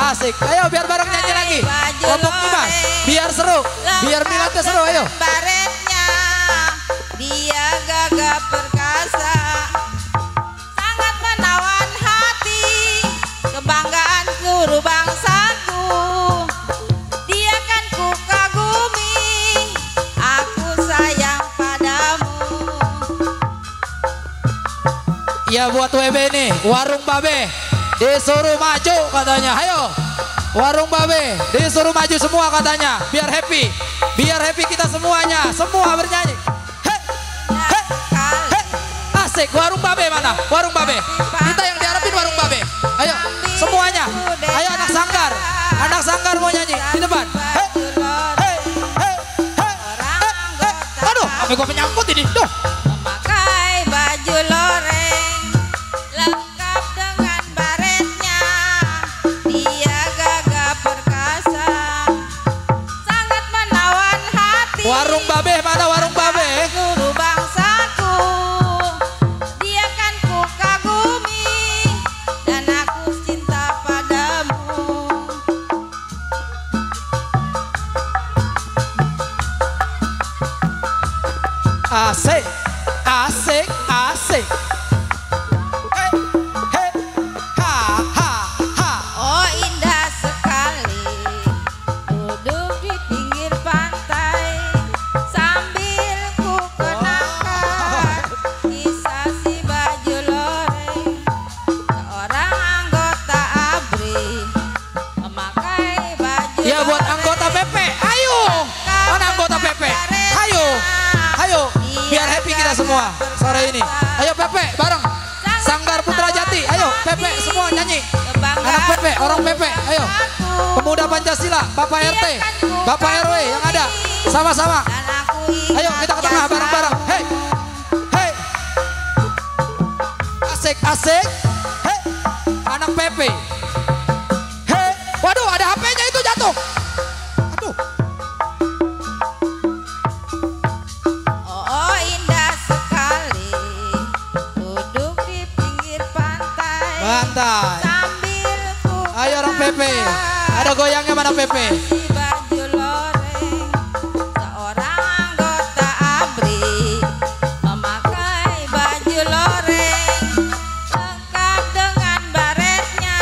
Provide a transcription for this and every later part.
asik. Ayo biar bareng nyanyi lagi. Kelompok 5. Biar seru. Biar Milatnya seru, ayo. Baretnya dia gagah perkasa, sangat menawan hati, kebanggaan seluruh bangsaku. Dia kan ku kagumi, aku sayang padamu. Iya buat WB nih, warung Babe disuruh maju katanya. Ayo, warung Babe disuruh maju semua katanya. Biar happy kita semuanya, semua bernyanyi. Hei, hei, hei, asik. Warung Babe mana? Warung Babe. Kita yang diharapin warung Babe. Ayo, semuanya. Ayo anak sanggar mau nyanyi di depan. Hei, hei, hei, hei, hei. Aduh, apa gua penyangkut ini? Duh. Memakai baju loreng lengkap dengan baretnya, dia gagah perkasa, sangat menawan hati. Warung Babe mana warung Babe? Seluruh bangsaku, dia kan ku kagumi dan aku cinta padamu. Asik, asik, asik. Hei, hei, ha, ha, ha. Oh indah sekali duduk di pinggir pantai sambil ku kenangkan kisah si baju loreng, seorang anggota ABRI memakai baju Ya buat anggota PP, ayo. Mana anggota PP? Ayo, ayo. Biar happy kita semua sore ini. Ayo PP bareng. Sanggar Putra Jati, ayo PP semua nyanyi. Anak PP, orang PP, ayo. Pemuda Pancasila, Bapak RT, Bapak RW yang ada, sama-sama. Ayo kita ke tengah bareng-bareng. Hei, hei, asik, asik. Hei, anak PP. Hei, waduh ada HP-nya itu jatuh. Aduh. Oh indah sekali duduk di pinggir pantai Bantai. sambil ku Ayo orang PP. Ada goyangnya mana PP? si baju loreng, seorang anggota ABRI memakai baju loreng lengkap dengan baretnya,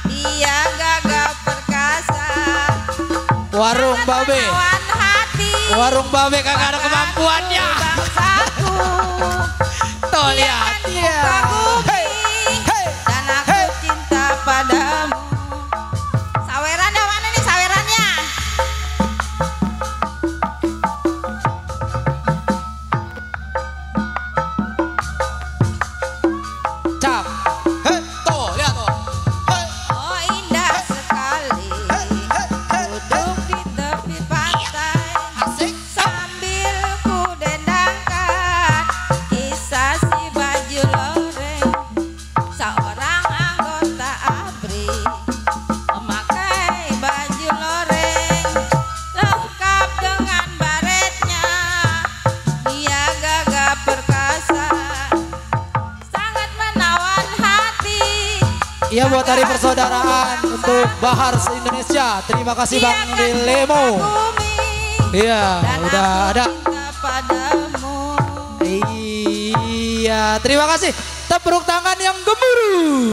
dia gagah perkasa, Warung Babe. menawan hati, Warung Babe kagak ada kemampuannya. bangsaku. Tuh lihat. Iya. Hei, hei, Dan aku hei. cinta padamu. Sawerannya mana nih sawerannya? Cap. Hei, tuh lihat tuh. Hei, Oh indah sekali duduk di tepi pantai asik. sambil ku dendangkan kisah si baju loreng, seorang anggota ABRI memakai baju loreng lengkap dengan baretnya, dia gagah perkasa, sangat menawan hati. Iya buat hari persaudaraan untuk Bahar se-Indonesia. Terima kasih Bang Lemo. Iya, udah ada. Iya, terima kasih. Tepuk tangan yang gemuruh.